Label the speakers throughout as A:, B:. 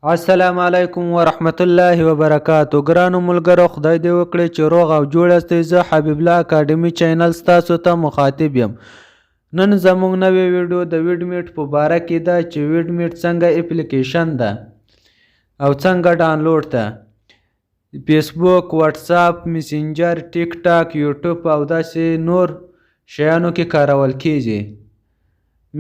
A: السلام علیکم ورحمت الله وبرکاتو. ګرانو ملګرو، خدای دې وکړي چې روغ او جوړ یاستئ. زه حبیب الله اکاډمي چینل ستاسو ته مخاطب یم. نن زموږ نوې ویډیو د ویډمیټ په باره کې ده چې ویډمیټ څنګه اپلیکیشن ده او څنګه ډانلوډ ده. فیسبوک، واتساپ، میسنجر، ټیک ټاک، یوټیوب او داسې نور شیانو کې کارول کیږي.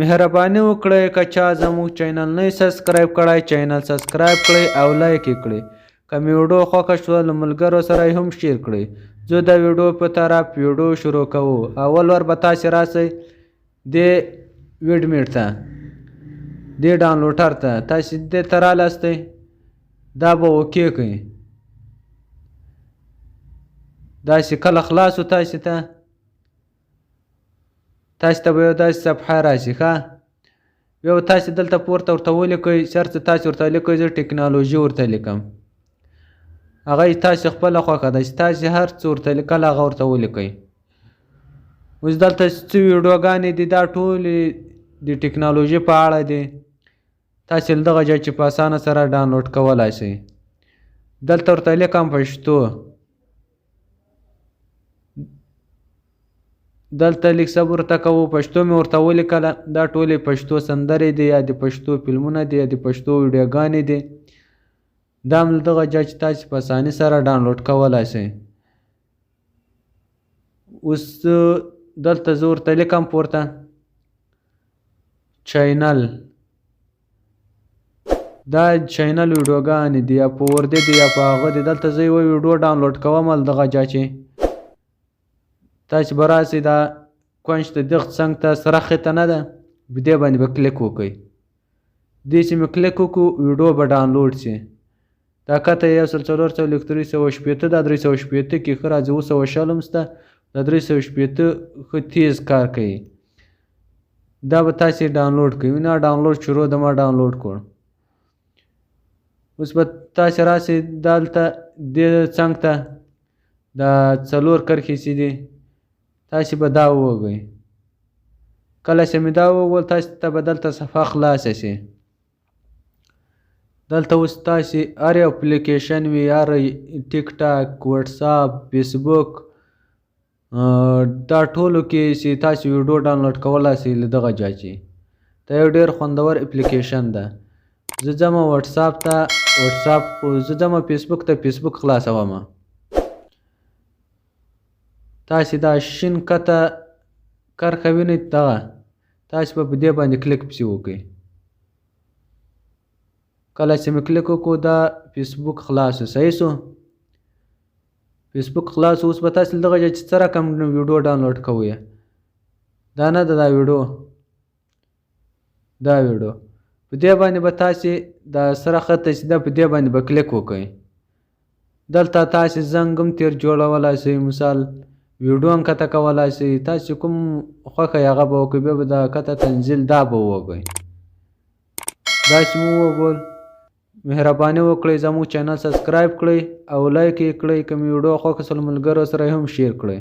A: مهرباني وکړئ، که چا زموږ چینل نه سبسکرایب کړی، چینل سبسکرایب کړئ او لایک یې کړئ. که مې ویډیو خوښه شوه، له ملګرو سره یې هم شیر کړئ. زه د ویډیو په طرف ویډیو شروع کوو. اول ور به تاسې راسئ دې ویډمیټ ته، دې ډانلوډر ته. تاسې دې ته رالاستئ، دا به اوکې کړئ. داسې کله خلاصو تاسې ته به یو داسې صفحه راشي. ښه، بیا به تاسې دلته پورته ورته ولیکئ، چېرته تاسې ورته لیکئ. زه ټکنالوژي ورته لیکم، هغه یې تاسې خپله خوښه ده چې تاسې هر څه ورته لیکل هغه ورته ولیکئ. اوس دلته څه ویډیوګانې دي، دا ټولې د ټکنالوژي په اړه دي. تاسې له دغه ځای چې په اسانه سره ډانلوډ کولای شئ. دلته ورته لیکم پښتو. دلته لیک صبر ورته کوو. پښتو مې ورته ولیکله. دا ټولې پښتو سندرې دي یا د پښتو فلمونه دي یا د پښتو ویډیوګانې دي. دا هم له دغه ځای چې تاسې په اساني سره ډانلوډ کولای شئ. اوس دلته زه ورته لیکم پورته چینل. دا چینل ویډیوګانې دي یا په وردې دي یا په هغه دي. دلته زه یوه ویډیو ډانلوډ کوم. له دغه ځای چې تاسې به راسئ، دا کونج ته، دغه څنګ ته سره خطه نه ده، په دې باندې به کلیک وکړئ. دې چې مې کلیک وکړو، ویډیو به ډانلوډ شي. دا کته 104 څلوېښت 360، دا 360 کې ښه راځي. 720 هم شته، دا 360 ښه تیز کار کوي. دا به تاسې ډانلوډ کړئ. نه، ډانلوډ شروع ده، ما ډانلوډ کړ. اوس به تاسې راسئ دلته دې څنګ ته، دا څلور کرښې چې دي، تاسې به دا ووهئ. کله چې مې دا ووهل، تاسې ته به دلته صفحه خلاصه شي. دلته اوس تاسې هر یو اپلیکیشن وي، هر ټیک ټاک، واتساپ، فیسبوک، دا ټولو کې چې تاسې ویډیو ډانلوډ کولای شئ له دغه ځای چې دا یو ډېر خوندور اپلیکیشن ده. زه ځم واتساپ ته، واتساپ، زه ځم فیسبوک ته، فیسبوک خلاصوم. تاسې دا شین کته کرښه وینئ، دغه تاسې به په دې باندې کلیک پسې وکړئ. کله چې مې کلیک وکړو، دا فیسبوک خلاص شو. صحیح شو، فیسبوک خلاص. اوس به تاسې له دغه ځای چې څه رقم ویډیو ډانلوډ کوئ، دا نه ده، دا ویډیو، دا ویډیو، په دې باندې به تاسې دا سره خطه چې ده، په دې باندې به کلیک وکړئ. دلته تاسې زنګ هم تیر جوړولای شئ، مثال ویډیو هم کته کولای شئ. تاسې کوم خوښه یې هغه به وکړئ. بیا به دا کته تنزیل دا به ووهئ. داسې مو ووهل. مهرباني وکړئ، زموږ چینل سبسکرایب کړئ او لایک یې کړئ. که مې ویډیو خوښه شول، ملګرو سره یې هم شیر کړئ.